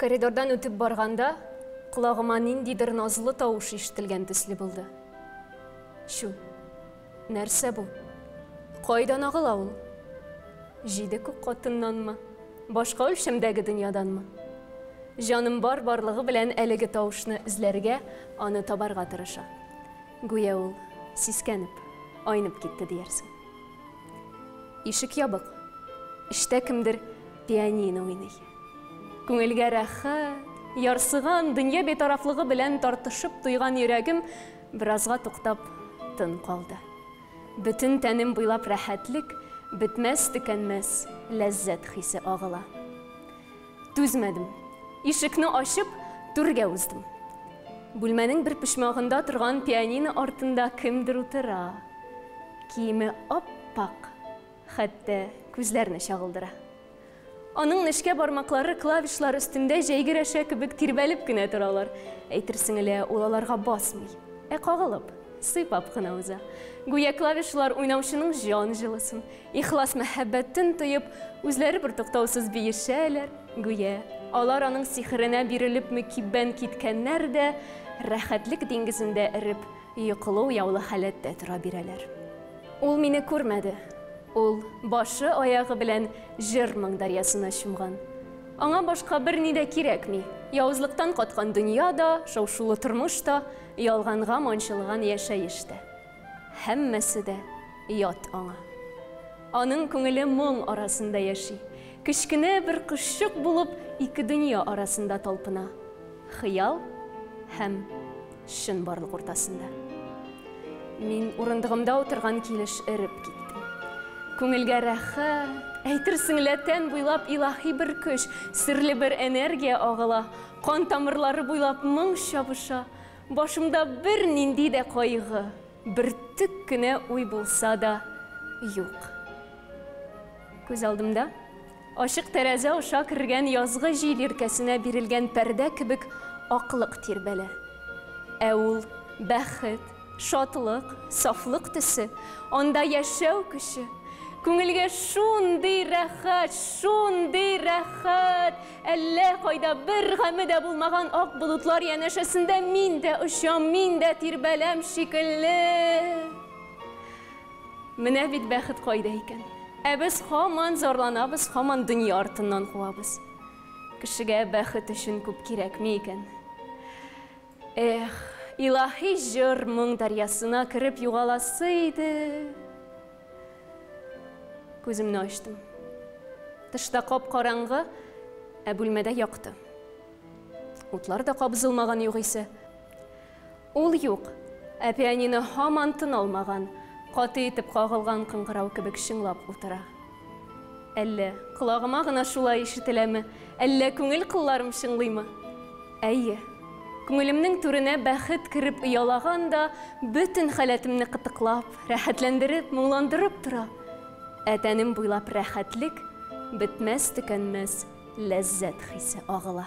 Коридордан үтеп барганда, колагыма ниндидер назлы тавыш ишетелгән төсле булды. Чү, нәрсә бу? Кайдан агыла ул? Җиде күк катыннанмы? Башка үлчәмдәге дөньяданмы? Җаным бар барлыгы белән әлеге тавышны эзләргә, аны табарга тырыша. Гүя ул сискәнеп, айнып китте диярсең. Ишек ябык. Эчтә кемдер пианино уйный. Күңелгә рәхәт, ярсыган, дөнья битарафлыгы белән тартышып туйган йөрәгем беразга туктап тын калды. Бөтен тәнем буйлап рәхәтлек, бетмәс-төкәнмәс ләззәт хисе агыла. Түзмәдем. Ишекне ачып, түргә уздым. Бүлмәнең бер почмагында торган пианино артында кемдер утыра. Киеме ап-ак, хәтта күзләрне чагылдыра. Аның нечкә бармаклары клавишлар өстендә җәйге рәшә кебек тирбәлеп кенә торалар. Әйтерсең лә, ул аларга басмый, ә кагылып, сыйпап кына уза. Гүя клавишлар уйнаучының җан җылысын, ихлас мәхәббәтен тоеп, үзләре бертуктаусыз биешәләр, гүя алар аның сихеренә бирелеп мөкиббән киткәннәр дә, рәхәтлек диңгезендә эреп, йокылы-уяулы халәттә тора бирәләр. Ул мине күрмәде. Ул башы-аягы белән җыр-моң дәрьясына чумган. Аңа башка берни дә кирәкми. Явызлыктан каткан дөнья да, шау-шулы тормыш та, ялганга манчылган яшәеш тә. Һәммәсе дә ят аңа. Аның күңеле моң арасында яши. Кечкенә бер кошчык булып ике дөнья арасында талпына. Хыял һәм чынбарлык уртасында. Мин урындыгымда утырган килеш эреп киттем. Күңелгә рәхәт, әйтерсең лә тән буйлап илаһи бер көч, серле бер энергия агыла, кан тамырлары буйлап моң чабыша. Башымда бернинди дә кайгы, бөртек кенә уй булса да юк. Күз алдымда ачык тәрәзә аша кергән язгы җил иркәсенә бирелгән пәрдә кебек аклык тирбәлә. Ә ул бәхет, шатлык, сафлык төсе, анда яшәү көче. Күңелгә шундый рәхәт, шундый рәхәт! Әллә кайда бер гаме дә булмаган ак болытлар янәшәсендә мин дә очам, мин дә тирбәләм шикелле. Менә бит бәхет кайда икән. Ә без һаман зарланабыз, һаман дөнья артыннан куабыз. Кешегә бәхет өчен күп кирәкми икән. Эх, илаһи җыр моң дәрьясына кереп югаласы иде. Күземне ачтым. Тышта кап-караңгы, ә бүлмәдә якты. Утлар да кабызылмаган югыйсә. Ул юк, ә пианино һаман тын алмаган, каты итеп кагылган кыңгырау кебек чыңлап утыра. Әллә колагыма гына шулай ишетеләме, әллә күңел кылларым чыңлыймы? Әйе, күңелемнең түренә бәхет кереп оялаган да, бөтен халәтемне кытыклап, рәхәтләндереп, моңландырып тора. Ә тәнем буйлап рәхәтлек, бетмәс-төкәнмәс ләззәт хисе агыла.